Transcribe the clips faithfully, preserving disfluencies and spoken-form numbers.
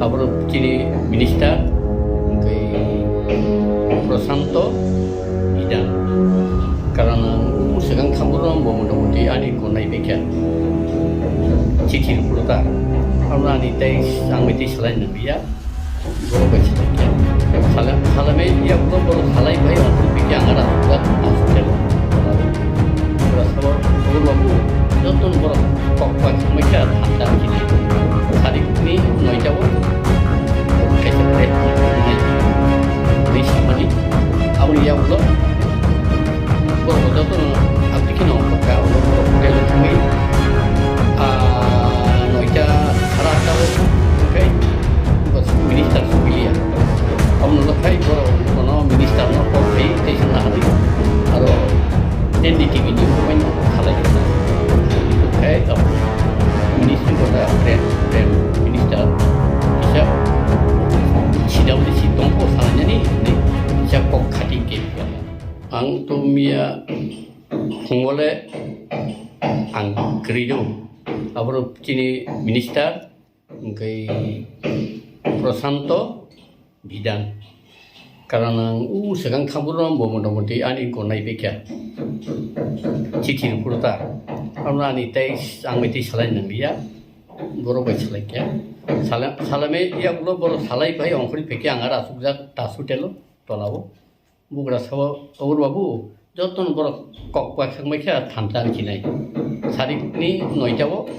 Aborok chini minister, hwnkhe Prashanto Bidhan. Karon ang swkang thangphuru bo motamoti ani konai bekha chithi rwphuru ta. Abo ani tei ang bai tei salai nang liya. Borok bai salai khe. Salai, salai mai ya borok, borok salai bai ang bekha ang ara hospital. Ora sabo, ora babu, joto borok kok bai thangbai kha, thanda kini. Tarikni noita o kaisa press meet wngnai hinwi samani. Aboni yagulo borok jotono aboni kheno ongkhorkha, borok hotel o thangwi, ah, noita sara atta o wngkhe minister sogiliya. Abono wngkhe borok bono minister no call khai tei swngna hinwi aro N D T V ni bubaino salai kha. Khe, uh, ministry kota Prem, Prem Minister kisa sidao de si tongkho sanani ni kisa kok khati ke. Ang to miya phungole ang krido. Abro chini minister hwnkhe Prashanto Bidhan. Karon ang u swkang thangphuru bo motamoti ani konai bekha chithi rwphuru ta. Abo ani tei ang bai tei salai nang liya. Borok bai salai kha. Salai, salai mai yagulo borok salai bai ongkhorwi phekhe ang ara asukjak ta hospital o tolao. Bugra sabo, "Obor babu, jotono borok kok bai thangbai kha thansa hinwi khinai. Tarikni noita o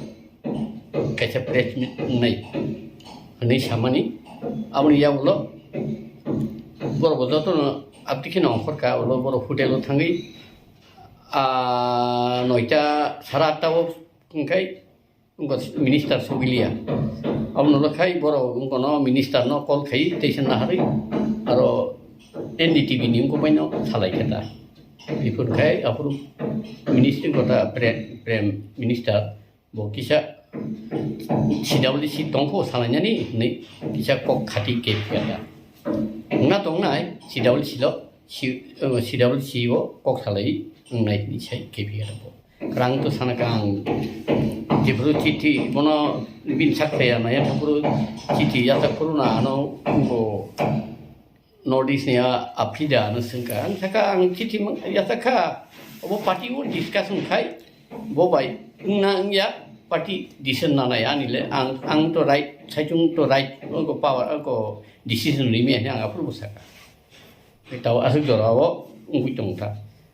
kaisa press meet wngnai," hinwi samani. Aboni yagulo borok bo jotono abdi kheno ongkhorkha, ulo borok hotel o thangwi, ah, noita sara atta o hwnkhe Wngkha minister sogiliya. Abono wngkha khai borok wngkha no minister no call khai tei se naharwi aro N D T V ni wngkha bai no salai khe ta. Before khai aphuru ministry kota Prem, Prem Minister bo kisa C W C tongkho salainani hinwi kisa kok khati ke phiyata. Wngna tongnai C W C lo, C-, C W C o kok salai wngnai hinwi sai ke phiyata bo. Kwrang to sana kha ang jephuru chithi bono bini sak phaiya naiya thangphuru chithi yachak phuru na ano bo North East ni a, Africa ano swngkha. Ang sakha ang chithi mang-, yachak kha obo party o discussion khai bo bai wngna wngya party decision nanai ani le ang, ang to right, saichung to right, ko power, ko decision rimi ani ang aphuru bo sakha. Tao aswk jora o wngwi tong kha.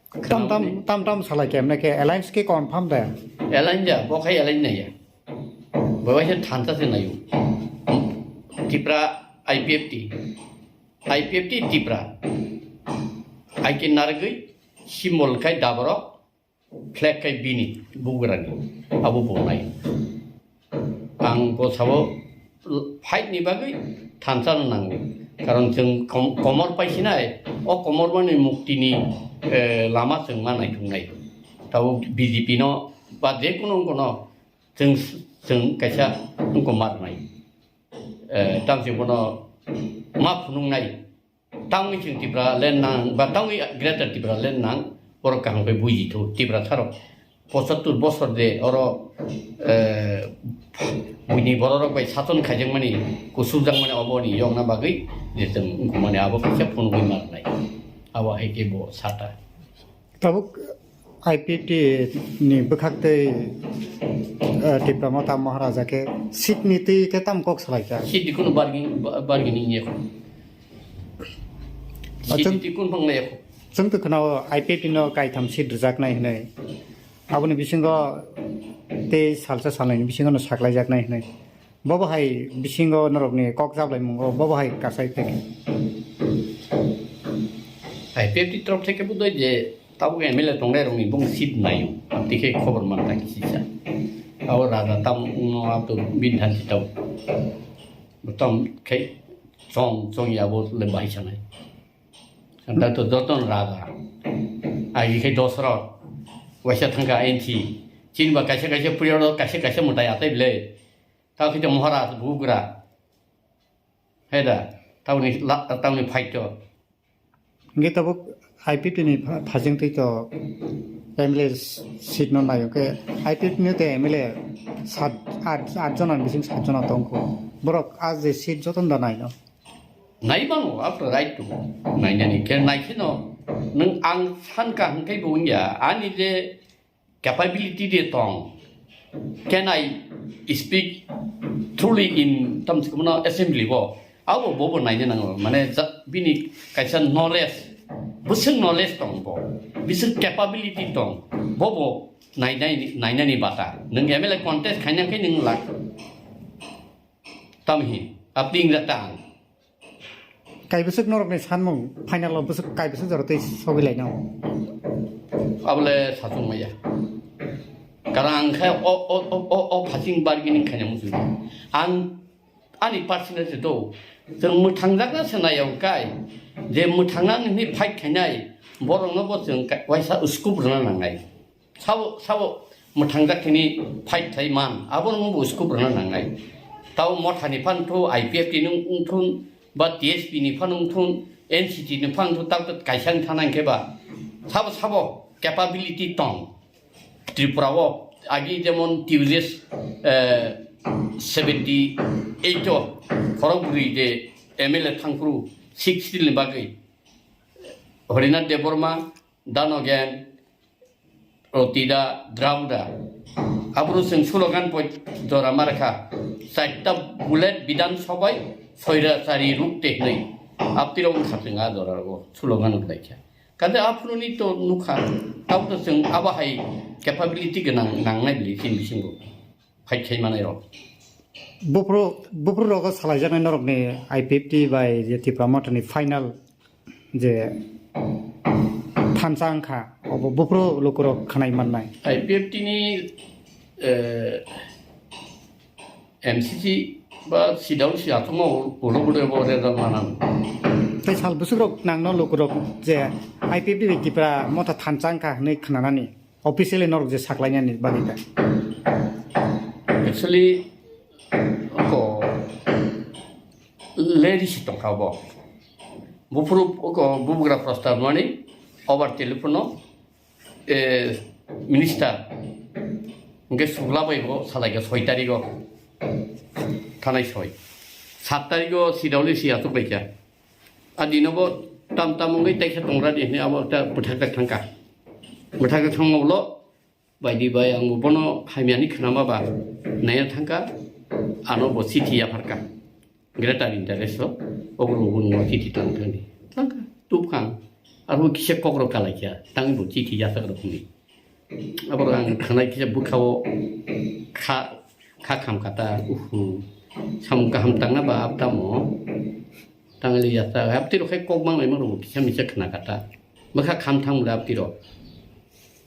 Tam tam, tam tam salai khe, emne khe alliance khe confirm da? Alliance ja, bo khai alliance naiya. Bo waisa thansa se naio. Tipra I P F T. I P F T Tipra. Ai khe narwgwi symbol khai daborok, flag khai bini bugrani. Abo bo nai. Ang bo sabo fight ni bagwi thansa no nango. Karon chwng kom-, komor paisinai, o komor mani mukti ni, eh, lama chwng ma naituknai. Tabo B J P no ba je kuno wngkha no chwng, chwng kaisa wngkha marnai. Eh, tamo chwng bono ma phunuknai. Tangwi chwng Tipra land nang, ba tangwi Greater Tipra land nang, borok kaham khe buji thu, Tipra tharok pochattor bosor de oro, eh, buini bororok bai sason khaijakmani, kusubjakmani oboni yokna bagwi je chwng wngkha mani abo kaisa phunugwi marnai. Abo hai khe bo sata. Tabuk I P T ni bwkhak tei, eh, Tipra Motha Maharaja khe seat ni twi khe tam kok salai kha? Seat ni kunu bargaining, ba-, bargaining ya kho. Seat ni twi kunu phang ya kho. Chwng to khwnao I P T no kaitham seat rwjaknai hinwi. Aboni bisingo tei salsa salnai ni bisingo no saklaijaknai hinwi. Bobo hai bisingo norokni kok chaplaimungo bobo hai kasai phai khe. I P F T torof theke budai je tabuk M L A tongnai rokni bung seat naio. Abdi khe khobor man thang kisi sa. Abo raja tam wngno abdo bini thansi tau. Tam khe chong chong ya bo le bahai sanai. Anta to joton raja. Agi khe Dosrot. Waisa thangka N C. Chini ba kaisa kaisa period o kaisa kaisa mwtai atai bile. Tao khe Maharaj bugra. Heda, tauni la, tauni fight to. Hingke tabuk I P F T ni pha-, phasing twi to M L A seat no nayo khe I P F T ni te M L A sat, at, at jona ni bising sat jona tongkho. Borok a je seat joto da naino. Nai mano, after right to. Nainani khe nai kheno. Nwng ang san ka hwnkhe bo wngya. Ani je capability de tong. Can I speak truly in tam se kono assembly bo? Abo bo bo naina nango. Mane ja-, bini kaisa knowledge, bwswk knowledge tong bo, bwswk capability tong, bo bo nainai, nainani bata. Nwng M L A contest khaina khe nwng lak. Tamhi, apni ingra tang. Kaibwswk norokni sanmung final o bwswk kaibwswk jora tei sogwi lainao. Abole sachung maya. Karon ang khe o, o, o, o, o phasing bargaining khaina muchung. Ang ani personal se do. Chwng mwthangjakna se nai ang kai. Je mwthangna ni fight khainai borokno bo chwng kai-, waisa scope rwna nangnai. Sabo, sabo mwthangjak thini fight khai man, abo no bo scope rwna nangnai. Tao Mothani phan thu, I P F T ni wngthun, ba T S P ni phan wngthun, N C T ni phan thu, tao kaisa wngthana hwnkhe ba. Sabo, sabo capability tong. Tripura o agi jemon T U J S, eh, seventy eight o khorok bwrwi je M L A thangphuru sixty ni bagwi Harinath Debbarma, Danogen, Rotida, Drauda. Aboro chwng slogan poi jora ma rwkha. Chaita bullet Bidhan Sabhai, soirachari rukte hwnwi. Aptirok wngkha chwng a jora o slogan wnglaikha. Kante aphuruni to nukha. Tabo to chwng abo hai capability gwnang nangnai bwlwi chini bisingo. Fight khai manai rok. Buphuru, buphuru rogo salaijaknai norokni I P F T bai je Tipra Mothani final je thansa wngkha, obo buphuru lukurok khwnai mannai. I P F T ni, eh, M C C ba C W C athoma ulo ulo bo result manan. Tei sal bwswkrok nangno lukurok je I P F T bai Tipra Motha thansa wngkha hwnwi khwnanani. Officially norok je saklainani bagwi ta. Actually, ko lady si tongkha bo. Buphuru ko bubugra prostab mani over telephone o, eh, minister hwnkhe sugla bai bo salai khe soi tarik o thanai soi. Sat tarik o C W C achuk bai kha. A dino bo tam tam wngwi taisa tongra di hwnwi abo ta bwthak tak thangkha. Bwthak tak thangma ulo baidi bai ang bono hamyani khwnama ba naiya thangkha, ano bo chithi yapharkha. Greater interest o ogro bo nungwa chithi tang thangdi. Thangkha, tubkha ang. Aro kisa kokro kalaikha, tang bo chithi yasak rok hwnwi. Abo ang khanai kisa bwkha o kha, kha kham kata, uhu. Samung kaham tangna ba abtamo. Tangli yasa, abtiro khai kok mang lai mang rok kisa misa khna kata. Bwkha kham thang bwle abtiro.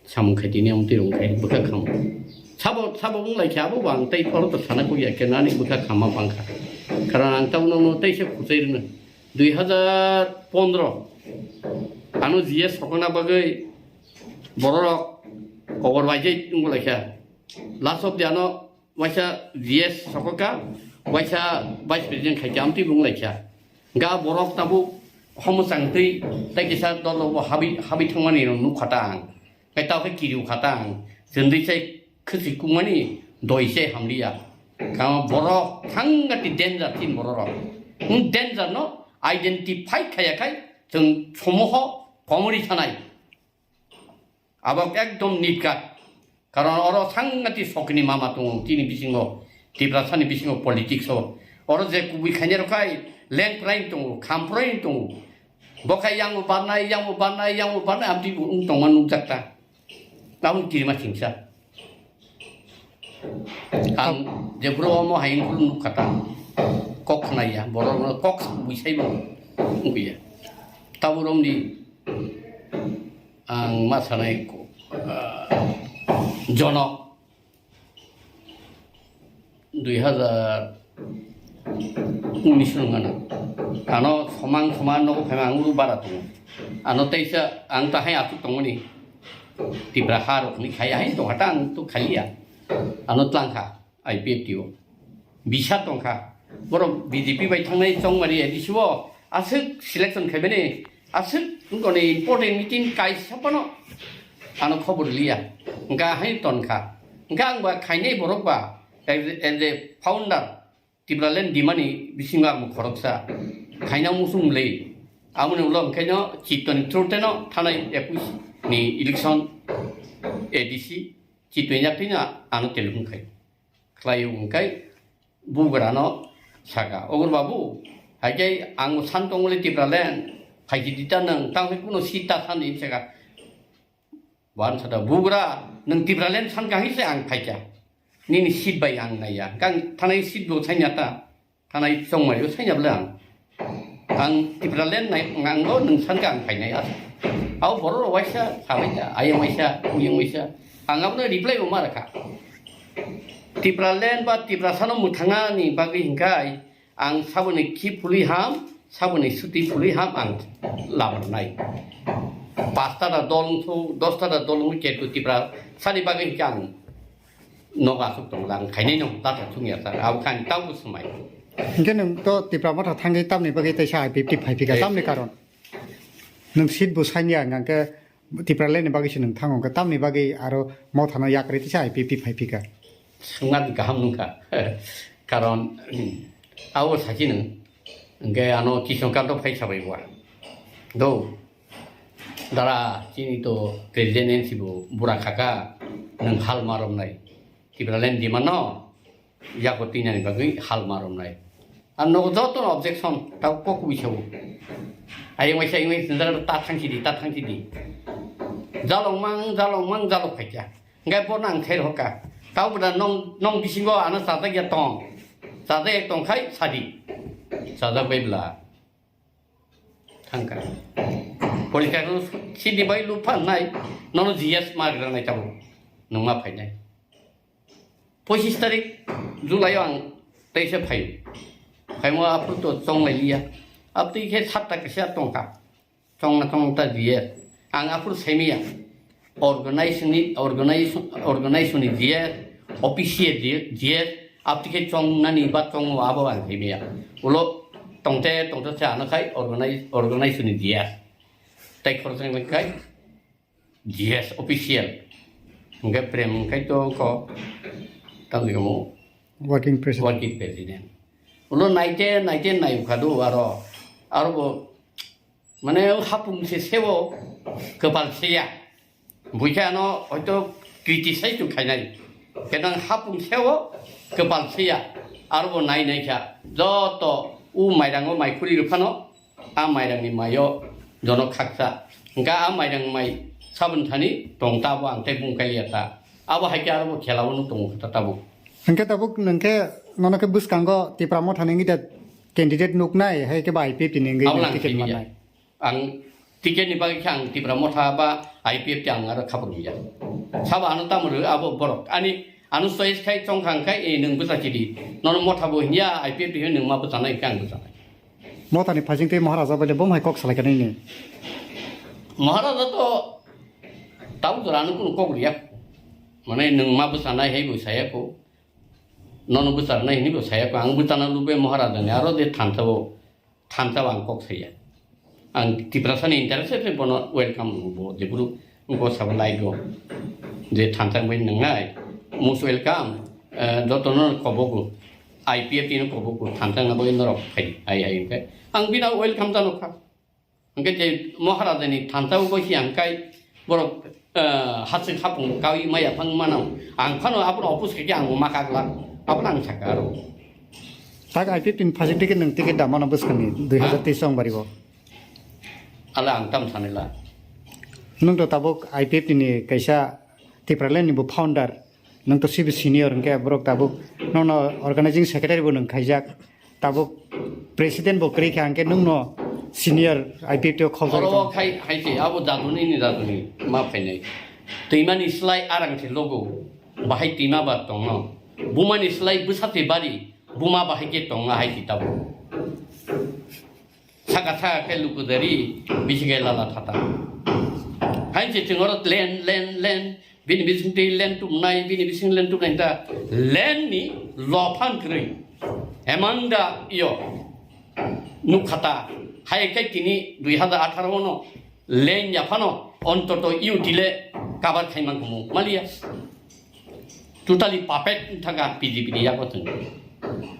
Samung khai tini amtiro khai bwkha kham. Sabo, sabo wng lai khe abo bang tei oro to sana kok ya khe nani bwkha kham ma bang kha. Karon ang tamo no tei se khuchai rwno. Dui hazar pondro ano G S sokona bagwi bororok kobor bai je wng lai kha. Last of the ano waisa G S sokokha, waisa Vice President khaikha, amtwi bung laikha. Ga borok tabuk homo changtwi tei kisa dolo bo habi, habi thangmani rok nukha ta ang. Kai tao khe kiriu kha ta ang. Chwndwi chai khwswi kukmani doi chai hamliya. Kama borok thangati danger tin borok rok. Hum danger no identify khaya khai chwng somoho komori sanai. Abo ekdom nit kha. Karon oro sangati sokni mama tongo, tini bisingo, Tiprasani bisingo politics o. Oro je kubui khainai rok khai leng prai tongo, kham prai tongo. Bo khai yang bo barnai, yang bo barnai, yang bo barnai, amtwi bo wng tongma nukjak ta. Tabun kirima singsa. Ang jephuru omo hai wngkulu nukha ta. Kok khnaiya, borok no kok buisai bo wngya. Taburokni ang ma sanai ko, ah, Jonok dui hazar unis no ngana. Ano somang somang nogo phaima ang uru bara tongo. Ano teisa ang tahai atuk tongmani. Tipra ha rok ni khai hai tongkha ta ang tu khaiya. Ano tlangkha. I P F T o. Bisa tongkha. Borok B J P bai thangnai chongmari A D C o aswk selection khaimani Aswk wngkoni important meeting kaisa phano ano khobor liya. Hwnkha hai tonkha. Hwnkha ang ba khainai borok ba as a, as a founder Tipraland dimani bisingo ang khoroksa khaina muchung le. Amoni ulo hwnkhe no chitoni through teno thanai ekush ni election A D C chitoni yaktino ano telephone khai. Khlai wngkhe bugrano saka, "Ogur babu, hai khe ang san tongmani Tipraland, phaikhe dita nang, tang khe kuno seat ta san di," saka. Wan sata, "Bugra, nang Tipraland san kha hai se ang phaikha. Nini seat bai ang naiya. Kang thanai seat bo sanya ta. Thanai chongmai bo sanya bla ang. Ang Tipraland nai, ang bo nang san kha ang phainai asa." Au borok rok waisa, sabai ta, ayang waisa, uyang waisa. Ang abono reply bo ma rakha. Tipraland ba Tiprasano mwthangna ni bagwi hinkhai ang saboni khi phului ham, saboni suti phului ham ang labarnai. Pasta da dol wngthu, dosta da dol wngthu, ketu Tiprasani bagwi hinkhe ang nogo aswk tongla, ang khainai no data thungya sir, abo khe ang tamo swmai. Hinkhe nwng to Tipra Motha thangwi tamni bagwi teisa I P F T phai phika, tamni karon? Nwng seat bo sanya hwnkha khe Tipraland ni bagwi se nwng thango, hwnkhe tamni bagwi aro Mothano yakarwi teisa I P F T phai phika? Swngna di kaham nungkha. Karon, abo saki nwng, hwnkhe ano Kishore Kant phai sabai bua. Do, dara, chini to president N C bo bura khaka, nwng hal maromnai. Tipraland demand no, yago tinani bagwi hal maromnai. Ar nogo joto no objection, tao kok wi sawo. Ayang waisa, ayang waisa, ta thangsi di, ta thangsi di. Jalong mang, jalong mang, jalok phaikha. Hingke bo nang khe rohorkha. Tao bwda nong, nong bisingo ano chajak ya tong. Chajak ya tong khai sadi. Chajak bai bwla. Thangkha. Porikha no sidi bai lupha nai. Nono G S ma gra nai tabo. Nung ma phainai. Pochis tarik July o ang teisa phaio. Phaimo aphuru to chonglai liya. Abtwi khe satta kisa tongkha. Chongna chongta G S. Ang aphuru saimaya. Organization ni, organization, organization ni G S, official G S, abtwi khe chongnani ba chongo abo ang saimaya. Ulo tongte tongte se ano khai organize, organization ni G S. Tai khoroksa ni khai G S official. Hingke prem hingke to ko tang di mo Working president. Working president. Ulo naite, naite nai ukhadu aro, aro bo, mane hapung se sebo, kepal seya. Buikhe ano hoito criticize to khainai. Kenang hapung sebo, kepal seya. Aro bo nai nai kha. Joto u mairango mai khuri rw phano, a mairangni maio jono khaksa. Hingke a mairang mai sabun thani tong tabo ang tei bung kaliya ta. Abo hai khe aro bo khela bo nuk tongo khe ta tabuk. Hingke tabuk nungkhe nono khe bwskango Tipra Motha ni wngwi da candidate nuknai, hai khe ba I P F T ni wngwi Abo lang ticket simi ya. Mannai. Ang ticket ni bagwi khe ang Tipra Motha ba I P F T ang aro khaprumya. Sabo ano tamo rw abo borok. Ani ano choice khai chongkha hingkhai, eh, nwng bwsa chidi. Nono Motha bo hinya, I P F T hinya nwng ma bwchanai hingkhe ang bwchanai. Mothani phasing tei Maharaja bai le bo hai kok salai kha nini? Maharaja to tau jora ano kunu kok riya. Mane nwng ma bwchanai hai bo saya ko. Nono bwcharnai hini bo saya ko. Ang bwchana lubui Maharaja ni aro je thansa bo, thansa bo ang kok saya. Ang Tiprasa ni interest se bono welcome bo jeburu ko sabo lai go. Je thansa bai nwngnai. Most welcome. Eh, jotono kobogo. I P F T no kobogo. Thansa na bai norok phai. Ai, ai, hingke. Ang bina welcome jano kha. Hingke je Maharaja ni thansa bo si ang kai borok, eh, hasik hapung kawi maya phang manang. Ang phano abono opus khe ang ma kagla. Abono ang saka aro. Tak I P F T ni phasing ticket nwng ticket da mano bwskang ni dui hazar teis song bari bo. Ala ang tam sanila. Nwng to tabuk I P F T ni kaisa Tipraland ni bo founder, nwng to sibo senior hwnkhe borok tabuk nono organizing secretary bo nwng khaijak, tabuk president bo kwrwi kha hwnkhe nwngno senior I P F T o khobjagwi tongo. Oro khai, hai se, abo jaduni ni jaduni ma phainai. Twimani slai arang se logo, bahai twima ba tongno. Bumani slai bwsa se bari, buma bahai khe tongna hai se tabuk. Saka saka khe lukudari, bisi khe lala thata. Hai se chwng oro land, land, land, bini bising twi land tubunai, bini bising land tubunai ta land ni lophan kwrwi. Amanda iyo. Nukhata, hai khe tini dui hazar atharo no leng ya phano ontoto U T le cover khai man kumu maliya. Totally puppet thanga P D P ni yago thung.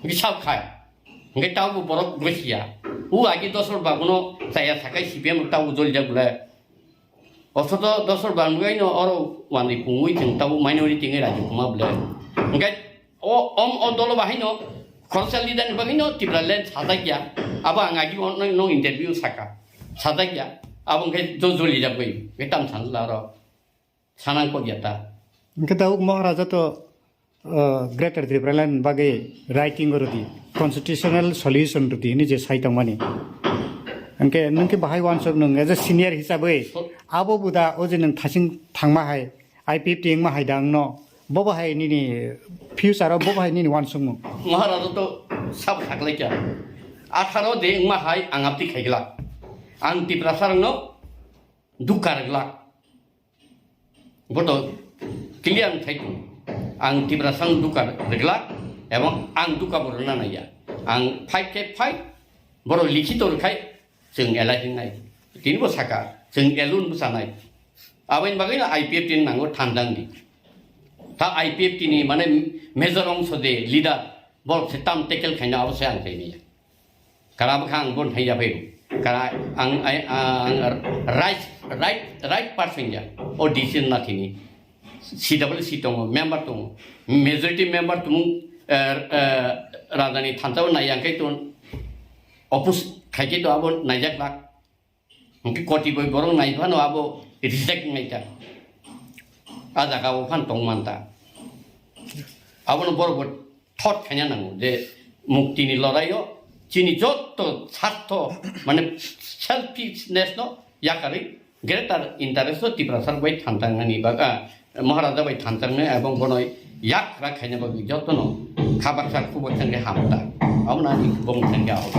Gisab khai. Hingke tabo borok gosiya. U agi dosor babuno chaya sakai C P M tabo jol jak bole. Osoto dosor bangwi no oro wani pungwi chwng tabo minority ngai rajyo kuma bole. Hingke o, om, o dolo bahai no khoroksa leader ni bagwi no Tipraland sajak ya. Abo ang agi o no, no interview saka. Sajak ya. Abo hingke jo joli jak bai. Hingke tam san la ro. Sanang kok ya ta. Hingke tabuk Maharaja to, uh, Greater Tipraland bagwi writing rwdi, constitutional solution rwdi hwnwi je sai tongmani. Hingke nwng khe bahai uansuk nwng as a senior hisabwi abo buda o je nwng thasing thangma hai I P F T wngma hai da wngno, bo bahai nini future o bo bahai nini uansukmung. Maharaja to sab khaklai kya. Atharo de wngma hai ang apti khaiglak. Ang Tiprasa rokno dukha rwglak. Boto clear wng thai tongo. Ang Tiprasa no dukha rwglak ebong ang dukha bo rwna naiya. Ang fight khe fight, borok likhito rwkhai chwng elai hingnai. Tini bo saka, chwng elun bwchanai. Aboni bagwi no I P F T ni nango thanjang di. Ta I P F T ni mane major ongso de leader, borok se tam tackle khaina abo se ang thainiya. Kara bwkha ang bon thai ya phai. Kara ang, ai, ang right, right, right person ya. O decision na thini. C W C tongo, member tongo. Majority member tongo, eh, eh, rajani thansa o nai yang kai ton. Oppose khai ke to abo nai jak lak. Hingke koti boi borok nai phano abo reject ngai ta. A jaga o phan tong man ta. Abono borok bo thot khaina nango je mukti ni lorai o chini jotto sartho mane selfishness no yakarwi greater interest o Tiprasa rok bai thantangnani baga Maharaja bai thantangnai ebong bono yak rak khaina bagwi jotto no khabaksa khubak thangwi hamta. Abono ani bong thangwi aho.